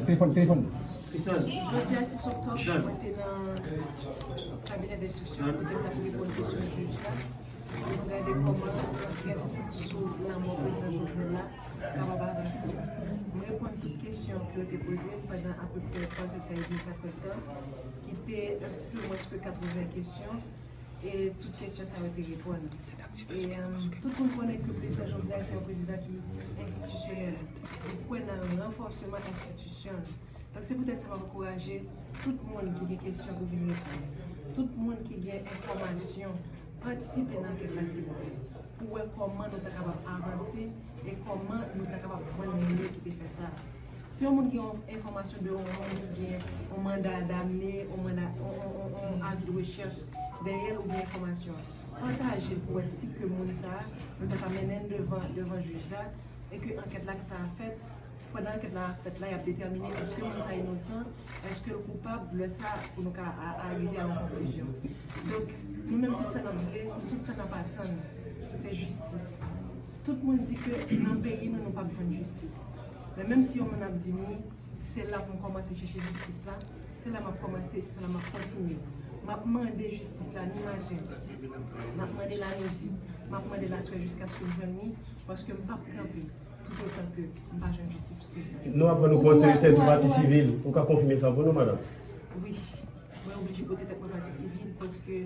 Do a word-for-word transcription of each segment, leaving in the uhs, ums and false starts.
Telefòn, telefòn. Jodi a sis oktòb, mwen te nan kabinè denstriksyon kote m t ap reponn kesyon jij la. Pou nou gade kòman ankèt sou lanmò prezidan Jovenel la kapab avanse. Mwen reponn tout kesyon ke yo te poze m pandan apeprè twa èdtan, katwè èdtan, ki te un petit peu moins que katreven kesyon, e tout kesyon sa yo te reponn. E, euh, tout moun konnen ke prezidan Jovenel se yon prezidan ki enstitisyonèl. Li kwè nan ranfòsman enstitisyon. Donk, se poutèt sa m ap ankouraje tout moun ki gen kesyon pou vin reponn. Tout moun ki gen enfòmasyon, patisipe nan ankèt la, silvouplè, pou wè kòman nou ta kapab avanse e kòman nou ta kapab jwenn moun yo ki te fè sa. Si yon moun gen yon enfòmasyon de yon moun ki gen yon manda damne, yon manda, yon, yon, yon, yon avi de rechèch dèyè l oubyen enfòmasyon, pataje l pou wè si ke moun sa a, nou ta ka mennen l devan, devan jij la, e ke ankèt la ki ta fèt, pandan ankèt la ap fèt la, y ap detèmine èske moun sa inosan, èske l koupab, lè sa pou nou ka a- arive a yon konklizyon. Donk, nou menm, tout sa n ap vle, tout sa n ap atann, se jistis. Tout moun di ke nan peyi nou, nou p ap jwenn jistis. Men menm si yon moun ap di m wi, se la pou m kòmanse chèche jistis la, se la m ap kòmanse, se la m ap kontinye. M ap mande jistis la ni maten, m ap mande l a midi, m ap mande l aswè jiskaske m jwenn li, paske m p ap kanpe toutotan ke m pa jwenn jistis pou prezidan. Nou aprann ou pote tèt ou pati sivil. Ou ka konfime sa pou nou, madanm? Wi, mwen oblije pote tèt mwen pati sivil paske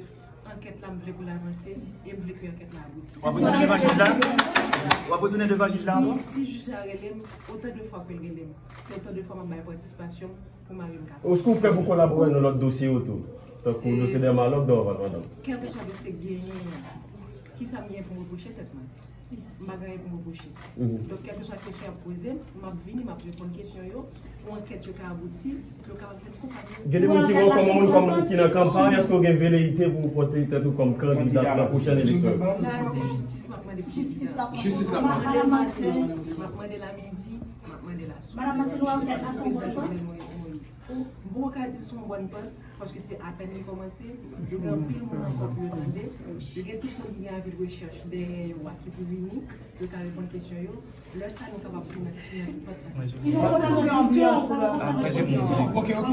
ankèt la, m vle pou l avanse e m vle ke ankèt la abouti. W ap retoune devan jij la? W ap retoune devan jij la ankò? Si, si jij la rele m, otan de fwa ke l rele m, se otan de fwa m ap bay patisipasyon m pou mari m kapab. Èske w prè pou kolabore nan lòt dosye yo tou? Tankou dosye Dermalòk, Dorval, madanm? Kèlkeswa dosye k genyen an, kisa m gen pou m repwoche tèt mwen? M pa gen anyen pou m repwoche. Donk, kèlkeswa kesyon y ap poze m, m ap vini, m ap reponn kesyon yo pou ankèt yo ka abouti, pou yo kapab jwenn koupab yo. Gen de moun ki wè w kòm yon moun kòm ki nan kanpay, èske w gen veleyite pou w pote tèt ou kòm kandida nan pwochèn eleksyon yo? La, se jistis m ap mande pou jistis la. M ap mande l maten, m ap mande l a midi, m ap mande l aswè. Jistis pou prezidan Jovenel Moïse. M poko ka di l se yon bòn pant, paske se apèn li kòmanse, yo gen anpil moun ankò pou yo tande, yo gen tout moun ki gen avi de rechèch dèyè yo a ki pou vini, yo ka reponn kesyon yo, lè sa nou kapab di nan ki pant la. Ki jan w konnen odisyon? Ok, ok.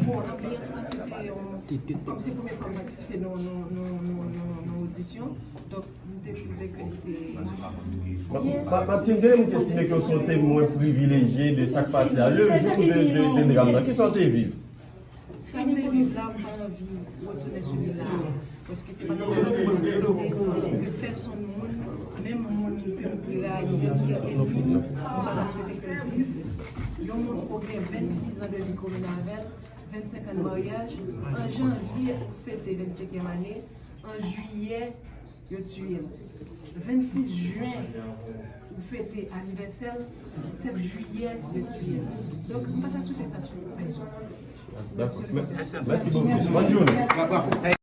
Bon, anbyans lan, se te yon, kòm se premye fwa m patisipe nan yon odisyon, donk, m te twouve ke li te byen. Ma- Martine, gen moun ki estime ke w se yon temwen privilejye de sa k pase a, le jou de, de, de dram nan. Kisa w te viv? Sa m te viv la, m pa anvi retounen sou li la. Paske se pa nòmal pou m ta swete ke pèsonn moun, menm moun ke m pi rayi, menm pi ènmi m, m pa ta swete ke l viv. Yon moun ou gen vennsis zan de vi komin avè l, vennsenk an de maryaj, an janvye ou fete vennsenkyèm ane, an jiyè, yo tiye l. Vennsis jen, ou fete anivèsè l, sèt jiyè, yo tiye l. Donk, m pa ta swete sa sou pèsonn. Dakò. Mè- Mèsi bokou. Bòn jounen.